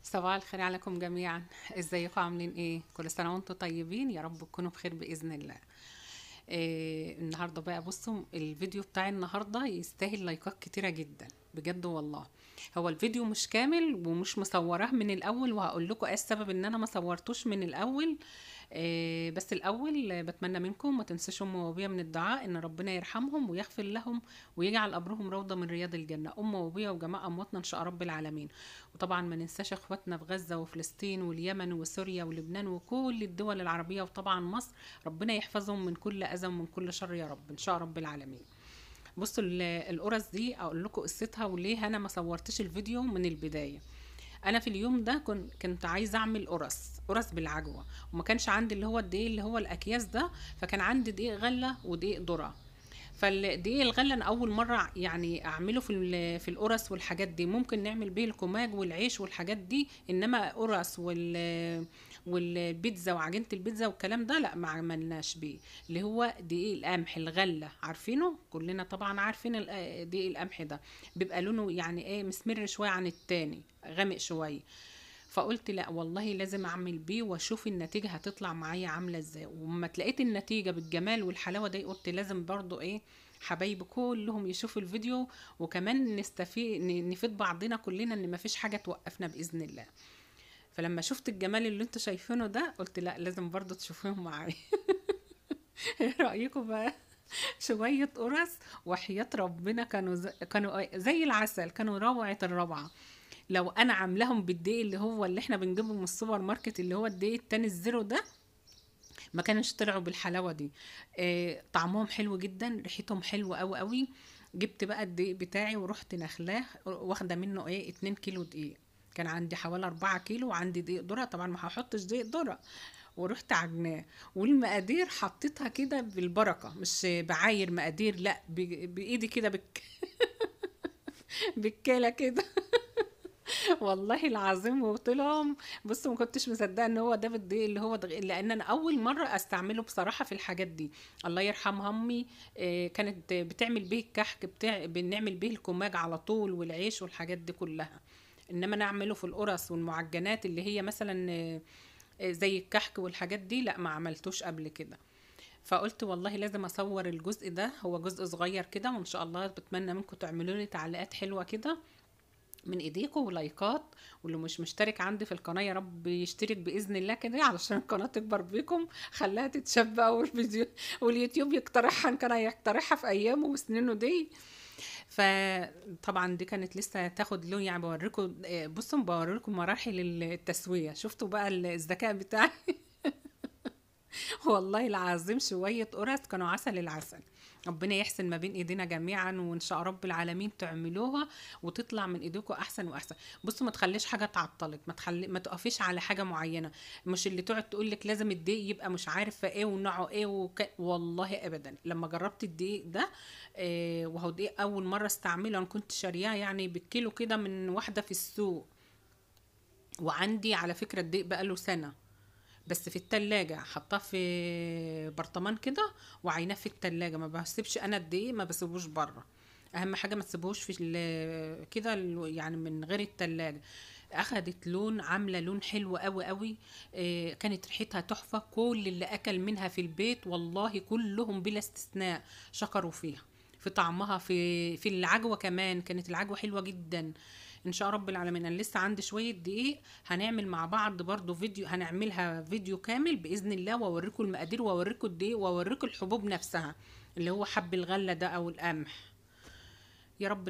صباح الخير عليكم جميعا. ازيكم عاملين ايه؟ كل سنة وانتم طيبين يا رب تكونوا بخير باذن الله. النهارده بقى بصوا الفيديو بتاع النهارده يستاهل لايكات كتيرة جدا بجد والله. هو الفيديو مش كامل ومش مصوراه من الاول، وهقول لكم ايه السبب ان انا ما صورتوش من الاول. بس الاول بتمنى منكم ما تنسوش ام وابويا من الدعاء ان ربنا يرحمهم ويغفر لهم ويجعل قبرهم روضة من رياض الجنة، ام وابويا وجماعه امواتنا ان شاء رب العالمين. وطبعا ما ننساش اخواتنا في غزة وفلسطين واليمن وسوريا ولبنان وكل الدول العربية وطبعا مصر، ربنا يحفظهم من كل اذى ومن كل شر يا رب ان شاء رب العالمين. بصوا القرص دي اقول لكم قصتها وليه انا ما صورتش الفيديو من البداية. انا في اليوم ده كنت عايزه اعمل قرص بالعجوه، وما كانش عندي اللي هو الدقيق اللي هو الاكياس ده، فكان عندي دقيق غله ودقيق ذره. فالدقيق الغلة انا اول مرة يعني اعمله في القرص والحاجات دي، ممكن نعمل بيه الكوماج والعيش والحاجات دي، انما قرص والبيتزا وعجينه البيتزا والكلام ده لا ما عملناش بيه. اللي هو دقيق القمح الغلة عارفينه كلنا طبعا، عارفين دقيق القمح ده بيبقى لونه يعني ايه مسمر شوية عن التاني، غامق شوية. فقلت لا والله لازم اعمل بيه واشوف النتيجة هتطلع معايا عامله ازاي. وما تلاقيت النتيجة بالجمال والحلاوه دي قلت لازم برضو ايه حبايبي كلهم يشوفوا الفيديو، وكمان نستفيد نفيد بعضنا كلنا ان مفيش حاجة توقفنا باذن الله. فلما شفت الجمال اللي انتوا شايفينه ده قلت لا لازم برضو تشوفوهم معايا. ايه رايكم بقى؟ شوية قرص وحياه ربنا كانوا زي العسل، كانوا روعه الروعة. لو انا عاملاهم بالدقيق اللي هو اللي احنا بنجيبه من السوبر ماركت اللي هو الدقيق التاني ال zero ده ما كانش طلعوا بالحلاوه دي. طعمهم حلو جدا، ريحتهم حلوة قوي قوي. جبت بقى الدقيق بتاعي ورحت نخلاه واخده منه ايه 2 كيلو دقيق، كان عندي حوالي 4 كيلو وعندي دقيق ذره، طبعا ما هحطش دقيق ذره، ورحت عجناه. والمقادير حطيتها كده بالبركة، مش بعاير مقادير، لا بايدي كده بالكاله كده والله العظيم. وطلعوا بصوا ما كنتش مصدقه ان هو ده بالدقيق اللي هو دقيق، لان انا اول مرة استعمله بصراحة في الحاجات دي. الله يرحمها امي كانت بتعمل بيه الكحك بتاع، بنعمل بيه الكوماج على طول والعيش والحاجات دي كلها، انما نعمله في القرص والمعجنات اللي هي مثلا زي الكحك والحاجات دي لا ما عملتوش قبل كده. فقلت والله لازم اصور الجزء ده، هو جزء صغير كده، وان شاء الله بتمنى منكم تعملوا لي تعليقات حلوة كده من ايديكم ولايكات، واللي مش مشترك عندي في القناة يا رب يشترك باذن الله كده علشان القناة تكبر بيكم، خلاها تتشبع والفيديو واليوتيوب يقترحها ان كان هيقترحها في ايامه وسنينه دي. فطبعا دي كانت لسه تاخد لون، يعني بوريكم بصوا بوريكم مراحل التسوية، شفتوا بقى الذكاء بتاعي والله العظيم شوية قرص كانوا عسل العسل. ربنا يحسن ما بين ايدينا جميعا، وان شاء رب العالمين تعملوها وتطلع من ايديكم احسن واحسن. بصوا ما تخليش حاجة تعطلك، ما تقفيش على حاجة معينة، مش اللي تقعد تقول لك لازم الدقيق يبقى مش عارفه ايه ونوعه ايه والله ابدا. لما جربت الدقيق ده وهو دقيق اول مرة استعمله، انا كنت شارياه يعني بالكيلو كده من واحدة في السوق، وعندي على فكرة الدقيق بقاله سنة بس في التلاجة، حطاه في برطمان كده وعيناه في التلاجة، ما بسيبش انا الدقيق، ما بسيبوش بره، اهم حاجة ما تسيبوش في كده يعني من غير التلاجة. اخدت لون، عامله لون حلو قوي قوي، كانت ريحتها تحفة، كل اللي اكل منها في البيت والله كلهم بلا استثناء شكروا فيها، في طعمها، في العجوه كمان كانت العجوه حلوة جدا. ان شاء رب العالمين انا لسه عندي شوية دقيق، هنعمل مع بعض برضو فيديو، هنعملها فيديو كامل باذن الله، واوريكم المقادير واوريكم الدقيق واوريكم الحبوب نفسها اللي هو حب الغلة ده او القمح. يا رب